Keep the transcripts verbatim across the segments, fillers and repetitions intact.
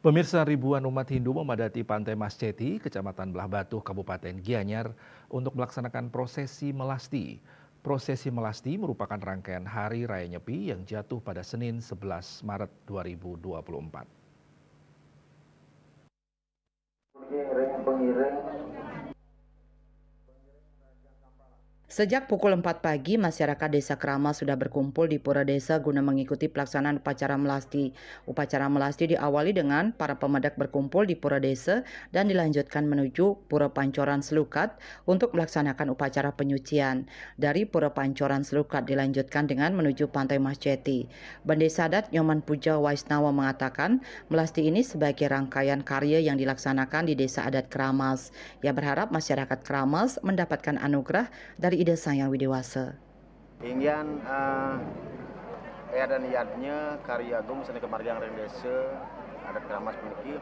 Pemirsa, ribuan umat Hindu memadati Pantai Masceti, Kecamatan Blahbatuh, Kabupaten Gianyar, untuk melaksanakan prosesi Melasti. Prosesi Melasti merupakan rangkaian Hari Raya Nyepi yang jatuh pada Senin, sebelas Maret dua ribu dua puluh empat. Sejak pukul empat pagi, masyarakat Desa Kramas sudah berkumpul di Pura Desa guna mengikuti pelaksanaan upacara Melasti. Upacara Melasti diawali dengan para pemedak berkumpul di Pura Desa dan dilanjutkan menuju Pura Pancoran Selukat untuk melaksanakan upacara penyucian. Dari Pura Pancoran Selukat dilanjutkan dengan menuju Pantai Masceti. Bendesa Adat Nyoman Puja Waisnawa mengatakan, Melasti ini sebagai rangkaian karya yang dilaksanakan di Desa Adat Kramas. Ia berharap masyarakat Kramas mendapatkan anugerah dari Ida Sang Hyang Widhi Wasa. Inggian, eh, Ea dan Yadnya Karya Agung sané kamargiang ring Desa Adat Kramas puniki,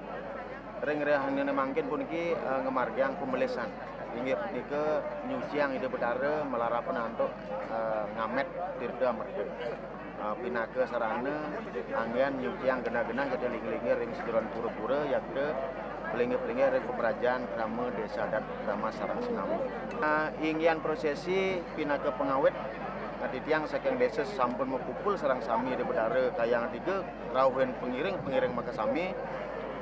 ring rahinané mangkin puniki, eh, ngamargiang pamelesan. Inggih punika nyuciang Ida Betara malarapan antuk, eh, ngamet tirta amerta. Eh, pinaka sarana anggén nyuciang genah-genah yakti linggih-linggih ring sajeroning pura-pura, yakti linggih-linggih ring paprajaan krama Desa Adat Kramas sareng sinami. Eh, inggian prosesi pinaka pangawit, eh, titiang saking desa sampun makumpul sareng sami Ida Betara Kayang Tiga, rauh ring pangiring-pangiring makasami,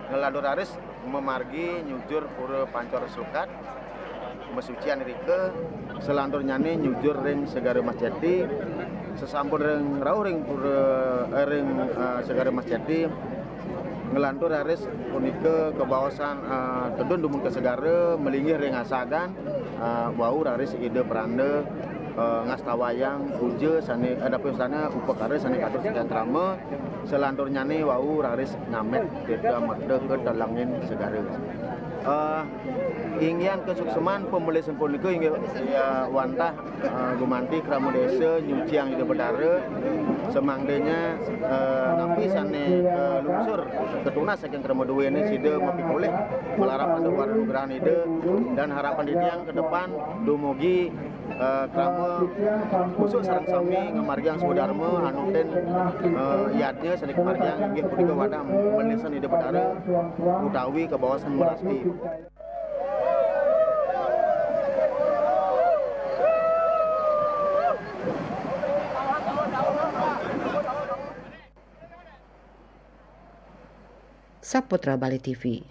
nglantur raris mamargi nyujur Pura Pancoran Selukat, masucian irika, salanturnyané nyujur ring Segara Masceti, sasampun ring rauh ring pura, eh, ring, eh, Segara Masceti, nglantur raris punika kabaosan, eh, tedun dumun ka segara, malinggih ring asagan, eh, wau raris Ida Peranda, eh, ngastawayang puja sané, eh, dapur istana upakara sané katur saking krama, salanturnyané wau raris ngamet tirta amerta ka telenging segara. Eh, inggian kasukseman pamelesan punika inggih, ya, wantah, eh, gumanti krama desa nyuciang Ida Betara, samangdanya, eh, napi sané, eh, kalungsur katunas saking krama duéné sida mapikolih malarapan antuk anugrahan Ida, dan harapan titiang ke depan dumugi, eh, krama kusuk sareng sami ngamargiang swadarma, anutin, eh, yadnya sané kamargiang inggih punika wantah pamelesan Ida Betara utawi kabaosan Melasti. Saputra Bali T V.